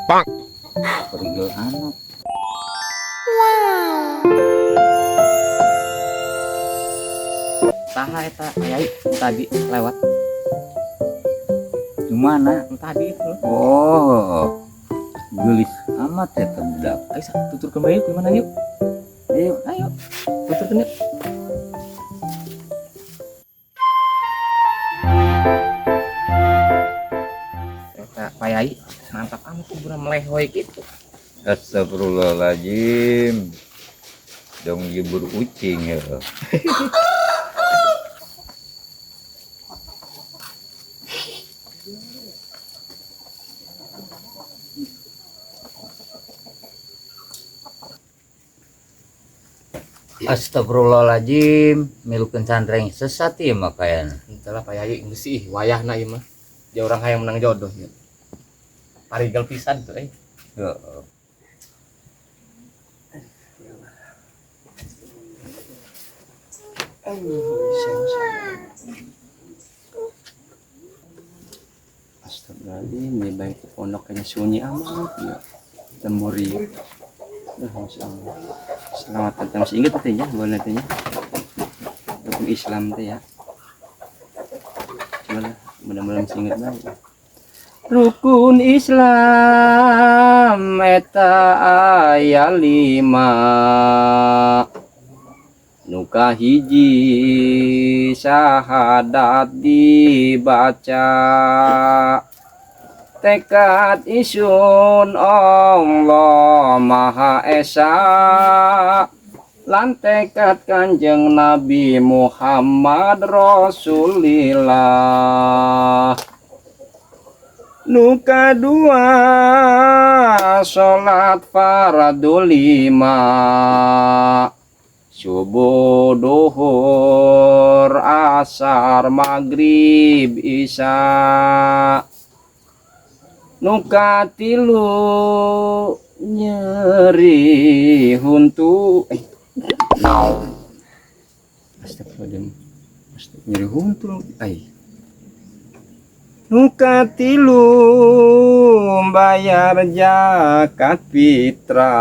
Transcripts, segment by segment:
Perigel amat. Saha eta Yai tadi lewat? Di mana? Tadi itu. Oh, gelis amat ya budak. Ayo tuturkeun bae yuk, gimana yuk? Ayo. Ayo, tuturkeun yuk. Eta Pak Yai mantap amat kuburan melehoy gitu. Astagfirullahaladzim. Dong jebur ucing ya. Astagfirullahaladzim, milukeun santren sesat ieu mah kayana. Entahlah Pak Yai geus ih wayahna ieu mah. Dia orang hayang menang jodoh ya. Parigal pisan tuh eh. Heeh. Astagfirullahaladzim, ini baik pondok kayaknya sunyi amat ya. Lemuri. Duh, Masya Allah. Selamat datang, masih ingat teh ya, boleh teh ya. Rukun Islam teh ya. Coba lah, mudah-mudahan masih ingat baik. Rukun Islam eta aya 5. Nu kahiji syahadat dibaca, tekad isun Allah Maha Esa, lan tekad Kanjeng Nabi Muhammad Rasulillah. Nu kadua salat fardu 5, subuh, duhur, asar, maghrib, isya. Nu katilu nyeri huntu, astagfirullahaladzim, astagfirullah, nyeri huntu, ai. Nu katilu bayar zakat fitrah,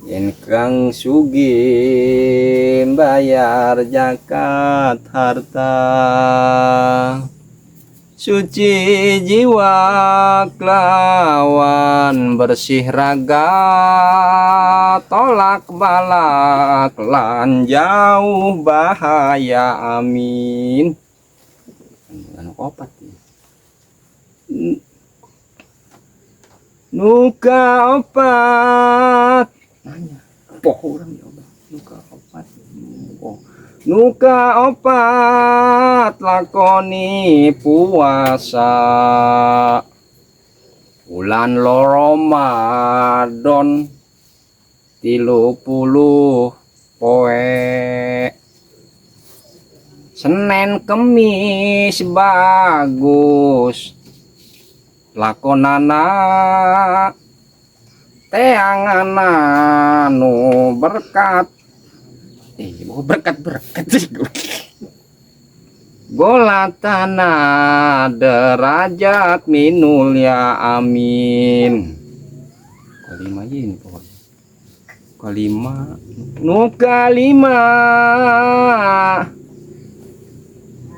yen kang sugih bayar zakat harta, suci jiwa kelawan bersih raga, tolak balak lan jauh bahaya, amin. Anu opat ya. Nuka opat nanya poh orang ya Allah. Nuka opat, oh. Nuka opat lakoni puasa bulan Ramadan 30 poe, Senin Kemis bagus lakonana, teangana nu berkat. Mau berkat berkat sih. Golatana derajat minul ya amin. Kelima ini pokoknya. Kelima, nu kelima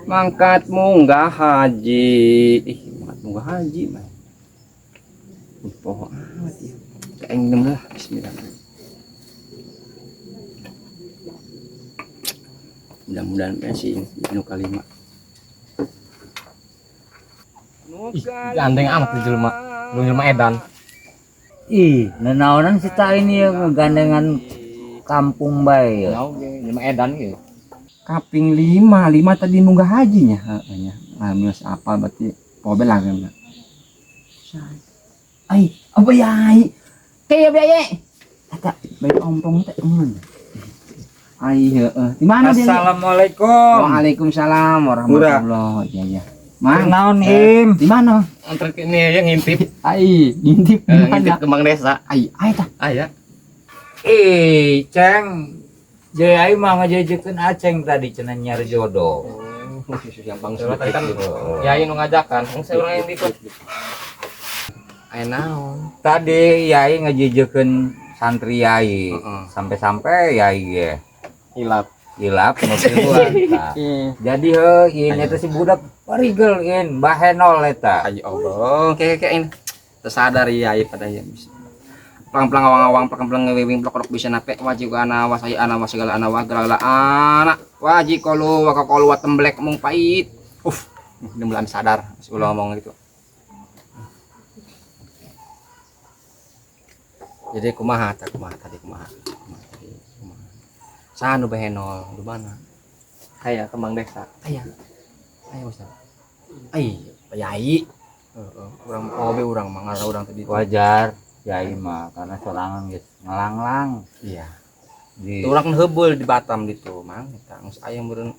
mangkat munggah haji. Ih, mangkat munggah haji mah. Ih, pokok amat ya. Kayak lah, bismillah. Mudah-mudahan sih nu kalima. Ih, gandeng amat di jelema. Nu jelema edan. Ih, nenaonan si ta ini ya ngegandengan kampung bae ya. Oke, jelema edan gitu. Kaping 5, 5 tadi munggah hajinya, heeh nya. Alhamdulillah apa berarti pobel lah kan. Ai, apa ya ai? Kayak biaya. Eta bae ompong teh mun. Ai heeh. Di mana dia? Assalamualaikum. Waalaikumsalam warahmatullahi wabarakatuh. Ya ya. Mang, Naon Im? Di mana? Antar ini ya ngintip. Ai, ngintip di mana? Ngintip kembang desa. Ai, ai tah. Aya. Eh, Ceng. Jai mah ngajejekeun Aceng tadi cenah nyari jodoh. Oh, yang bang Tadi kan yai nu ngajakan, saya orang yang ikut. Aya naon? Tadi yai ngajejekeun santri yai. Heeh. Sampai-sampai yai ge Hilap. hilap nu tiluan. Tah. Jadi heuh ini teh si budak parigel in bahenol eta. Ayo Allah, kayak kayak ini tersadar ya ya pada ya bisa. Pelang-pelang awang-awang, pelang-pelang ngewewing plok bisa nape wajib ana wasai ana wasegala ana wagrala anak wajib kolu wakakolu watemblek mung pait. Uff, ini mulai sadar, masih ulang ngomong gitu. Jadi kumaha tak kumaha tadi kumaha kumaha tadi kumaha. Sanu bahenol di mana? Kayak kembang desa. Aya. Aya Ustaz. Ai, yai. Heeh, urang obe urang mangara urang tadi. Wajar yai mah karena sorangan geus ngelanglang Iya. di Urang heubeul di Batam ditu, Mang. Eta geus aya meureun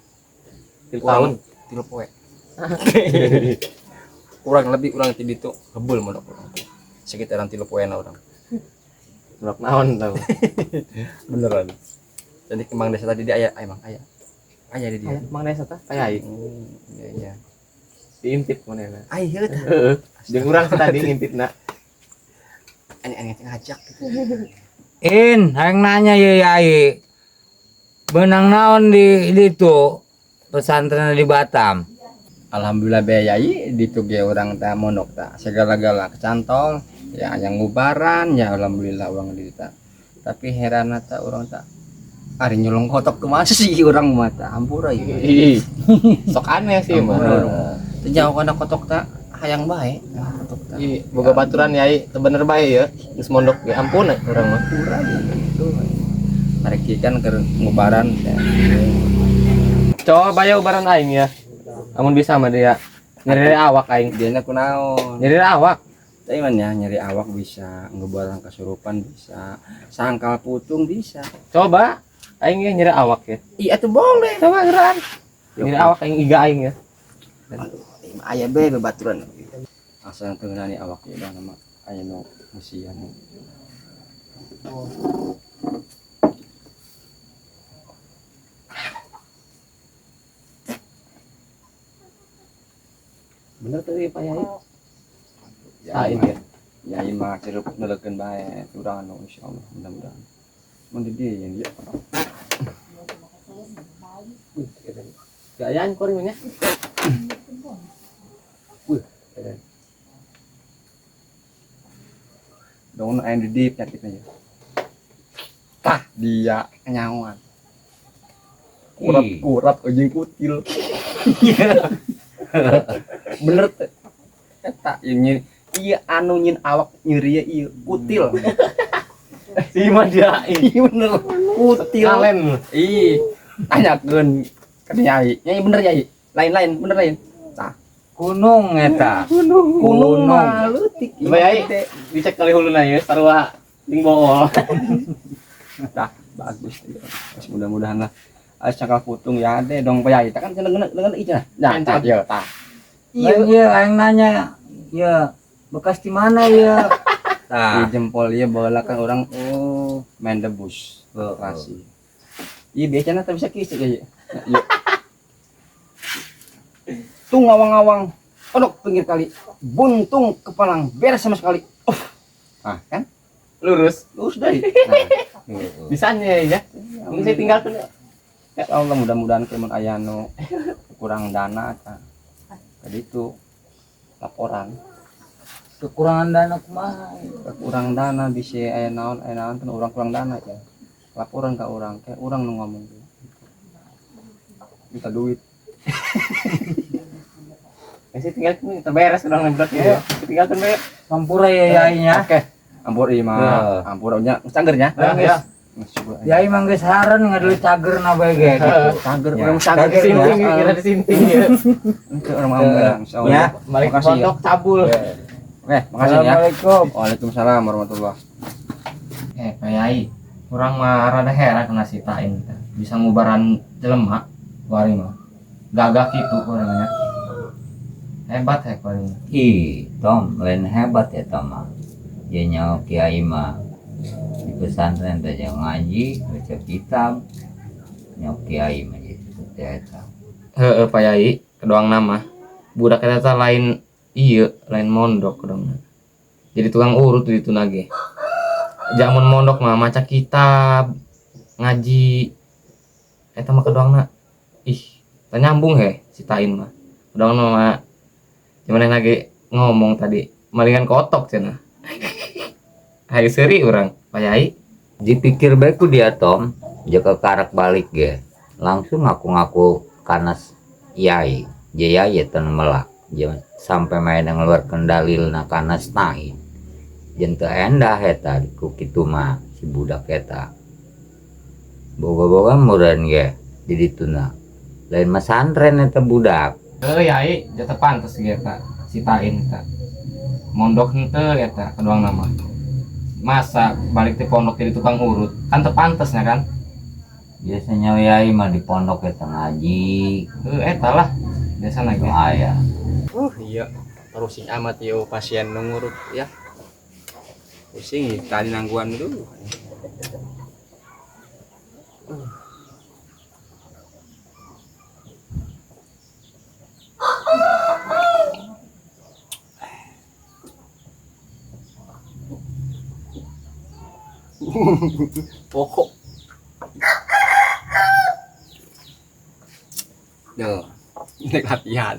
Tilu tahun. 3 poe. Kurang lebih urang ti ditu heubeul mondok urang. Sekitaran 3 poena urang. Mondok naon tau. Beneran. Jadi kembang desa tadi dia aya emang aya. Aya di dia. Aya kembang desa tah? Aya. Iya iya. Diintip manehna. Ai heuh tah. Heeh. Jeung urang teh tadi ngintipna. Aneh-aneh ngajak gitu. In, hayang nanya ye yai. Benang naon di ditu pesantren di Batam. Alhamdulillah be yai ditu ge urang teh mondok tah segala-gala kecantol ya yang ngubaran ya alhamdulillah urang di ditu. Tapi heran tah urang tah ari nyolong kotok kumaha sih urang mah tah ampura ieu. Ih. Sok aneh sih mah. Teu jauh kana kotok tah hayang bae kotok tah. Ih, boga baturan yai teu bener bae ya. Geus mondok ge ampun urang mah. Ampura gitu. Arek kan keur ngubaran teh. Coba ya ubaran aing ya. Amun bisa mah dia. Nyeri awak aing. Dianya kunaon? Nyeri awak. Tapi man ya nyeri awak bisa, ngebarang kesurupan bisa, sangkal putung bisa. Coba aing ya nyeri awak ya. Iya tuh boleh. Coba geran. Nyeri awak aing iga aing ya. Aya be bebaturan. Asal teu ngeunani awak ya dah nama aya nu musian. Bener tadi Pak Yai. Ya, Ah, ini ya. Ya ieu mah cerup nelekeun bae urang anu insyaallah mudah-mudahan. Mun di dieu yang dia. Gayaan kuring nya. Wih, Dong aya di dieu penyakitnya ya. Tah dia nyawan. Kurap-kurap ujung kutil. Bener teh. Eta ieu nyi ieu anu nyin awak nyeri ieu kutil. Si mah dia Iya bener kutil. Kalen. Ih, tanyakeun ka nyai. Nyai bener nyai. Lain-lain bener lain. Tah, Gunung eta. gunung mah leutik. Coba yai dicek kali huluna ya sarua jeung bool. Tah, bagus ya. Terus mudah-mudahan lah. Ais cakal putung ya deh dong Pak Yai. Tah kan dengan ieu cenah. Nah, tah ieu tah. Iya, iya, aing nanya, ya bekas di mana ya? Di Tah. jempol ieu baheula kan urang Oh, main debus. Heeh. Operasi. Iya biasanya tak bisa kisah ya. Iya. Tung awang-awang, odok pinggir kali, buntung kepalang, beres sama sekali. Uff. Ah kan? Lurus. Lurus deh. Nah, Bisanya ya. Mungkin saya tinggalkan. ya Allah mudah-mudahan kemun aya nu kurang dana ta. Tadi itu laporan Kekurangan dana kumaha? kurang dana bisa aya naon kan urang kurang dana ya. Laporan ke urang kayak urang nu ngomong minta duit. Masih tinggal terberes urang nembak ya. Tinggalkan bae. Sampura ya yainya. Oke. Ampur ieu mah. Ampur nya cagernya. Ya. Yai mah geus haren ngadulu cagerna bae ge gitu. Cager Ya. urang cager. Disinting kira disinting ya. Untuk urang mah insyaallah. Ya. Balik Makasih ya. pondok cabul. Oke, makasih ya. Assalamualaikum. Waalaikumsalam warahmatullahi. Pak Yai, urang mah rada heran kena si Tain bisa ngubaran jelema kuari mah. Gagah gitu orangnya. Hebat ya kuari mah. Ih, Tom, lain hebat ya Tom mah. Dia nyawa kiai mah di pesantren teh jeung ngaji, baca kitab. Nyawa kiai mah gitu teh eta. Heeh Pak Yai, kedoang nama. Budak eta teh lain ieu, lain mondok kedoangna. Jadi tukang urut di ditu nage. Zaman mondok mah maca kitab, ngaji. Eta mah kedoangna. Ih, teu nyambung he si Tain mah. Kedoangna mah cuman lagi ngomong tadi malingan kotok cenah. Hayu seuri urang, Pak Yai. Dipikir bae ku dia Tom, jaka karak balik ge. Langsung ngaku-ngaku kana yai, je yai teu melak. Je sampai main ngeluarkeun dalilna kana Tain. Jeung teu endah eta ku kitu mah si budak eta. Boga-boga meureun ge di dituna. Lain masantren eta budak. Heuh yai, jatuh pantes ge eta si Tain eta. Mondok henteu eta kedoangna mah. Masa balik ti pondok jadi tukang urut, kan teu pantesnya kan? Biasanya yai mah di pondok eta ngaji. Heuh eta lah biasana ge. Aya. Iya, pusing amat yo pasien nu ngurut ya. Pusing tadi nangguan dulu. Pokok. Duh, naik latihan.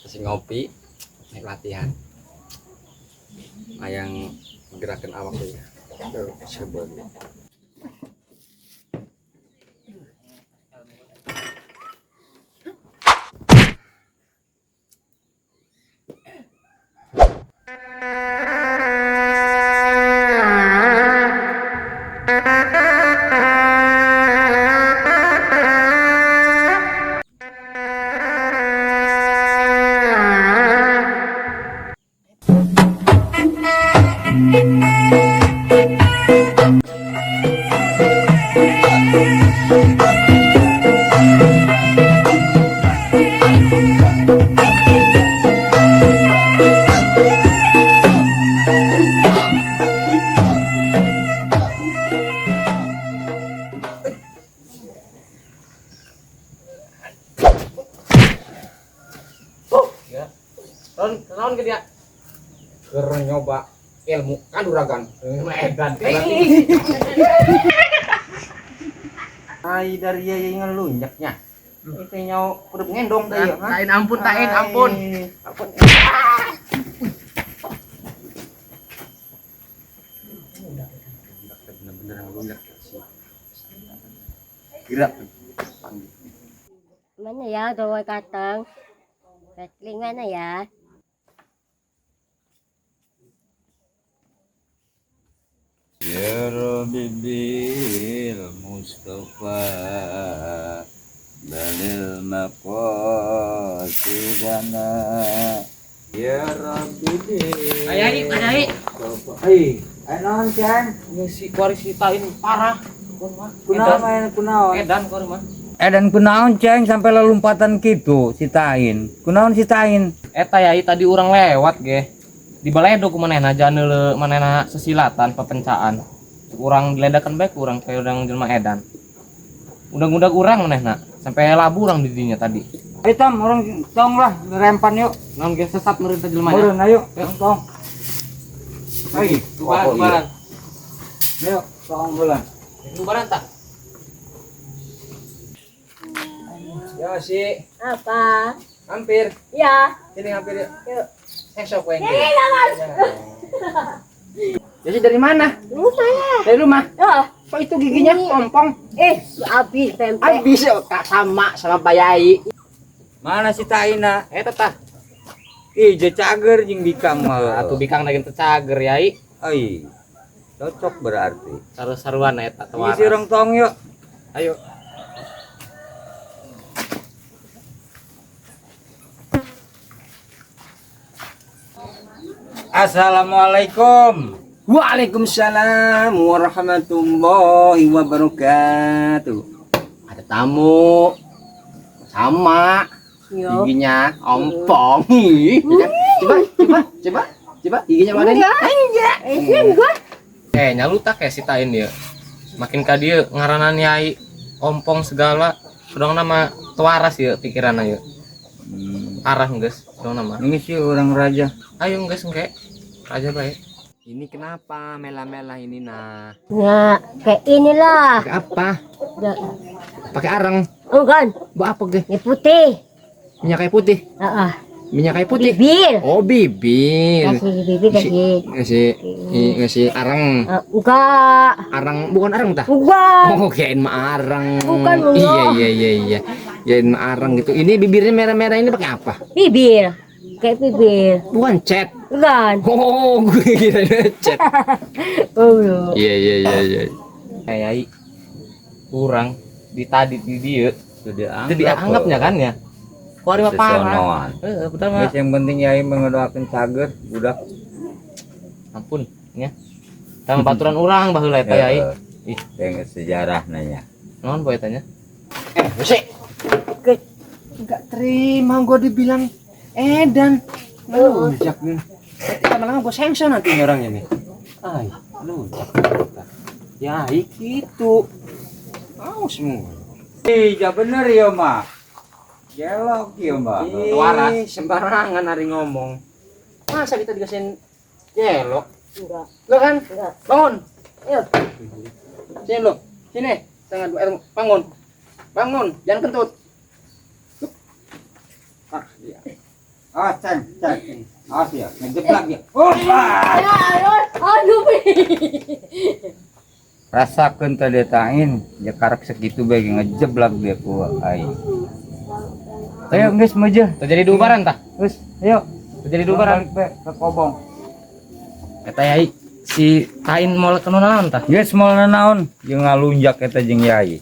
Masih ngopi, naik latihan. Ayang gerakan awak tuh ya. Duh, coba. Naon ke dia? Keur nyoba ilmu kanuragan. Edan. Ai dari ieu ngelunyaknya. Itu nyau kudu ngendong teh ieu. Tain ampun, tain ampun. Ampun. Bener-bener ngelunyak sih. Gerak. Mana ya doa katang? Wrestling mana ya? Ya Rabbi bil Mustafa balil maqasidana. Ya Rabbi bil Ayai, ayai. Mustafa. Ai, ai naon Ceng? Si kuari si Tain parah. Kunaon main kunaon? Edan kuari mah. Edan kunaon Ceng sampai lelumpatan kitu si Tain. Kunaon si Tain? Eta yai tadi urang lewat ge. Di baledo ku manehna janeule manehna sesilatan pepencaan. Urang diledakan bae ku urang kayak urang jelema edan. Udag-udag urang manehna sampai labu urang di dinya tadi. Ayo Tom, urang tong lah rempan yuk. Naon ge sesat meureun teh jelema nya. Meureun ayo, tong. Ayo, bubaran, bubaran. Ayo, tong bulan. Bubaran tah. Ya si. Apa? Hampir. Ya. Ini hampir. Yuk. Sok weng. Ya, ya, Mas. Jadi dari mana? Rumah saya. Dari rumah. Ya. Kok itu giginya ompong? Habis tempe. Habis ya, Kak, sama Pak Yai. Mana si Taina? Eta tah. Ih, je cager jeung bikang mah. Atuh bikang lagi teu cager Yai. Ai. Cocok berarti. Saru-saruan eta teh Ih, si urang tong yuk. Ayo. Assalamualaikum. Waalaikumsalam warahmatullahi wabarakatuh. Ada tamu. Sama. Yo. Giginya ompong. Ih, ya kan? Coba, coba, coba, coba giginya mana nih? Enggak. Enggak. Nyalu tak kayak si Tain dia. Makin ka dia ngaranan yai ompong segala. Sedang nama tuaras ya pikiranna ya. Arah geus. Dong nama. Ini sih orang raja. Ayo geus engke. Raja bae. Ini kenapa melah-melah ini nah? Ya, kayak inilah. Pakai apa? Ya, Pakai arang. Enggak, Buat apa ge? ini putih. Minyak kayu putih. Ah, ah. Minyak kayu putih. Bibir. Oh, bibir. Kasih bibir kasih. Ngasih ngasih arang. Ah, enggak. Arang bukan arang tah? Enggak. Oh, kirain mah arang. Bukan, Iya, enggak. iya. Kirain mah arang gitu. Ini bibirnya merah-merah ini pakai apa? Bibir. Kayak bibir. Bukan cat. Bukan. Oh, gue kira cat. Oh, iya. Iya. Kayak kurang di tadi di dia. Sudah Itu dianggapnya kan ya. Kuari mah parah. Sesonoan. Heeh, pertama. Geus yang penting yai mengedoakeun cager budak. Ampun, ya. Sama baturan urang baheula eta yai. Ih, pengen sejarah nanya. Naon poe tanya? Eh, Besi. Enggak terima gue dibilang edan. Ngelunjak nih. Nanti lama-lama gue sengsa nanti ini orangnya nih. Ay, ngelunjak. Ya, gitu. Mau semua. Ih, ja bener ya, mah. Gelok ya, mah. Waras. Sembarangan hari ngomong. Masa kita dikasihin jelok? Enggak. Enggak kan? Enggak. Bangun. Ayo. Sini lo. Sini. Tangan dua, bangun. Bangun, jangan kentut. Ah, iya. Ah, ceng, ceng. Awas ya, ngejeblak ya. Oh, Aduh, aduh. Rasakeun tadi tain, ya karek segitu bae ngejeblak dia ku aing. Ayo geus meujeun. Terjadi dubaran tah? Geus, ayo. Terjadi dubaran. Balik bae ke kobong. Eta yai si Tain mau kena naon tah? Geus moal nanaon jeung ngalunjak eta jeung yai.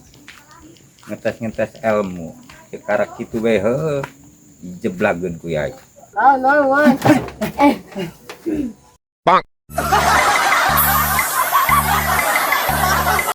Ngetes-ngetes ilmu. Ya karek kitu bae heuh. Dijeblageun ku yai. Oh, no, no. Eh,